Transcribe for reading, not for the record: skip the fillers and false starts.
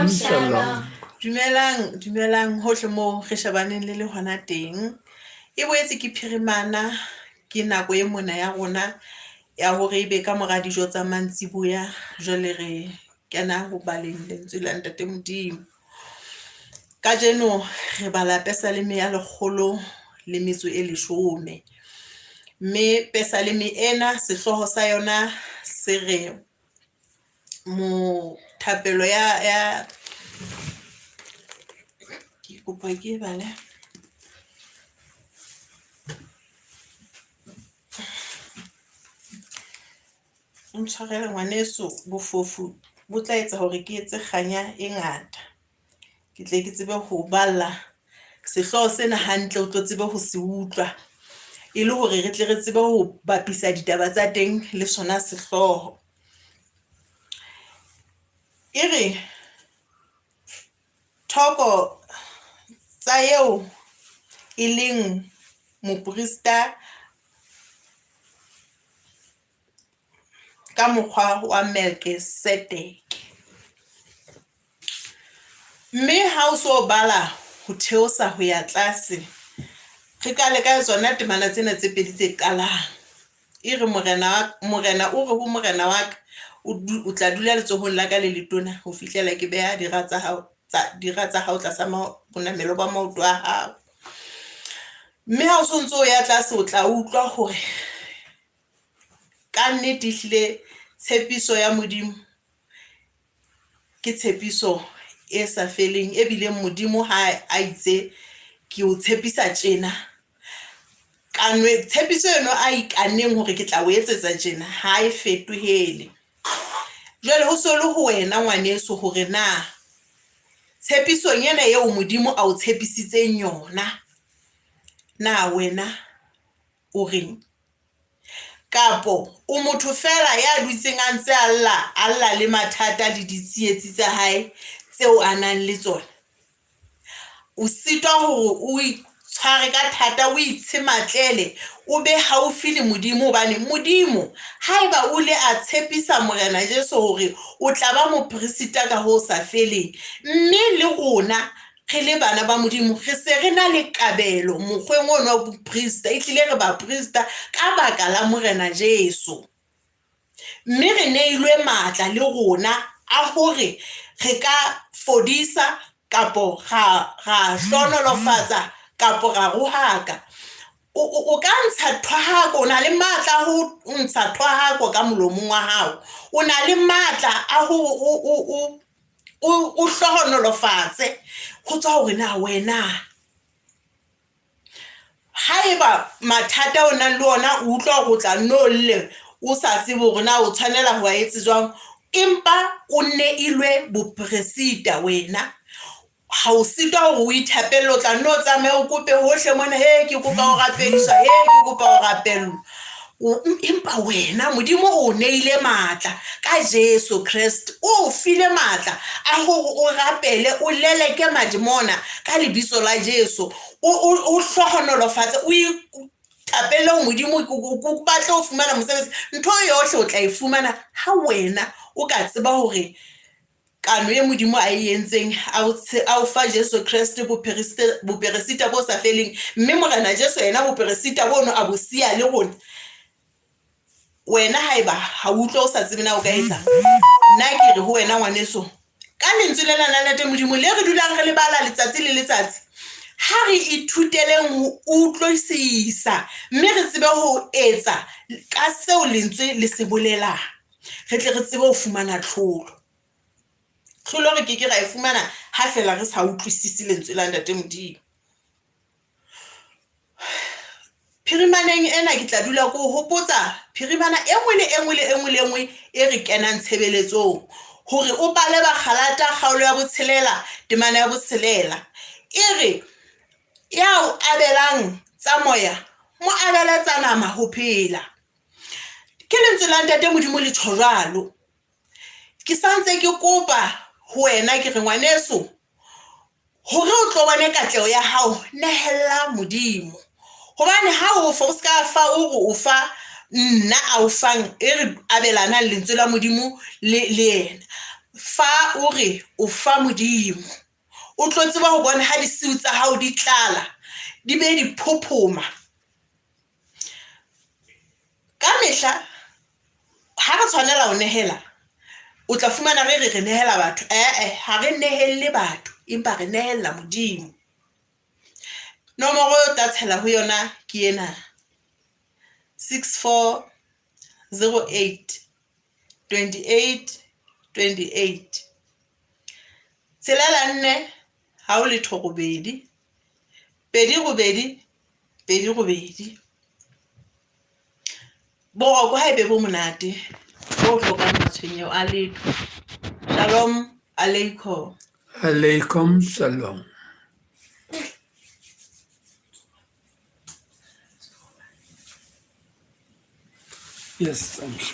Shalom, shalom. Dumelang, dumelang hohle moo re shebaneng le le hona teng. E boetse ke phirimana, ke nako e mona ya rona ya hore ebe ka mora dijo tsa mantsiboya jwale re kena ho baleng lentswe la Ntate Modimo. Kajeno re bala Pesaleme ya 110. Mme Pesaleme ena sehlooho sa yona se re thapelo ya ke kopa ke e bale. O ntshwarele ngwaneso, bofofu bo tla etsa hore ke etse kganya e ngata. Ke tle ke tsebe ho balla sehlooho sena hantle, o tlo tsebe ho se utlwa e le hore re tle re tsebe ho bapisa ditaba tsa teng le sona sehlooho. E re thoko tsa eo e leng moprista ka mokgwa wa Melkisedeke. Mme ha o so bala ho theosa ho ya tlase, re qale ka tsona temana tsena tse pedi tse qalang. E re morena, morena o re ho morena wa ka, o tla dula letsohong la ka le letona ho fihlela ke beha dira tsa hao tsa dira tsa hao tlasa bonamelo ba maoto a hao. Mme ha o so ntso o ya tlase o tla utlwa hore ka nnete ehlile tshepiso ya Modimo ke tshepiso e sa feleng, e bileng Modimo ha a itse ke o tshepisa tjena, kanwe tshepiso eno a ikanneng hore ke tla o etsetsa tjena ha e fetohele. Jwale ho so le ho wena ngwaneso hore na tshepisong ena eo Modimo a o tshepisitseng yona, na wena o reng? Kapo o motho feela ya dutseng a ntse a lla, a lla le mathata le ditsietsi tsa hae tseo a nang le tsona? O sitwa hore o itshware ka thata, o itshematlele, o be haufi le Modimo, hobane Modimo haeba o ile a tshepisa Morena Jesu hore o tla ba mopresita ka ho sa feleng, mme le rona re le bana ba Modimo re se re na le kabelo mokgweng ono wa boprista, ehlile re baprista ka baka la Morena Jesu. Mme re neilwe matla le rona a hore re ka fodisa kapo ra hlohonolofatsa kapo ra rohaka. O ka ntsha thwahako, o na le matla a ho ntsha thwahako ka molomong wa hao. O na le matla a hore o hlohonolofatse ho tswa hore na wena haeba mathata o nang le ona o utlwa hore o tla nno lle o sa tsebe hore na o tshwanela ho a etse jwang, empa o neilwe bopresita wena. Ha o sitwa hore o ithapelle, o tla nno o tsamaye o kope hohle mona, he ke kopa ho rapediswa, he ke kopa ho rapellwa. Empa wena Modimo o neile matla ka Jesu Kreste, o o file matla a hore o rapele, o leleke mademona ka lebitso la Jesu, o hlohonolofatse, o ithapelle ho Modimo, o batle ho fumana mosebetsi. Ntho yohle o tla e fumana ha wena o ka tseba hore kano e Modimo a e entseng a o fa Jesu Kreste boperesita bo sa feleng, mme Morena Jesu yena boperesita bono a bo siya le rona. Wena haeba ha o utlwa o sa tsebe na o ka etsang, nna ke re ho wena ngwaneso, ka lentswe lena la Ntate Modimo le re dulang re le bala letsatsi le letsatsi, ha re ithuteleng ho utlwisisa mme re tsebe ho etsa ka seo lentswe le se bolelang, re tle re tsebe ho fumana tlholo. Tlholo re ke ke ra e fumana ha feela re sa utlwisise lentswe la Ntate Modimo. Phirimaneng ena ke tla dula ke o hopotsa phirimana e nngwe le e nngwe le e nngwe le e nngwe e re kenang tshebeletsong hore o bale Bagalata kgaolo ya botshelela temana ya botshelela. E re ya o abelang tsa moya mo abele tsa nama ho phela. Ke lentswe la Ntate Modimo le tjho jwalo. Ke santse ke kopa ho wena ke re ngwaneso hore o tlo bone katleho ya hao, nehella Modimo. Hobane ha o fa o ska fa o re o fa nna a o fang e re abelanang lentswe la Modimo le yena. Fa o re o fa Modimo, o tlo tseba ho bona ha disiu tsa hao di tlala, di be di phophoma. Ka mehla ha re tshwanela ho nehela, o tla fumana re re re nehela batho. Eh-eh, ha re nehelle batho, empa re nehella Modimo. Nomoro eo tla tshela ho yona ke ena, 6408 28 28. Tshelela nne ha ho letho robedi, pedi robedi, pedi robedi. Boroko ha e be bo monate, bo hlokang matshwenyeho a letho. Shalom aleikum. Aleikum salam. Yes, I'm sure.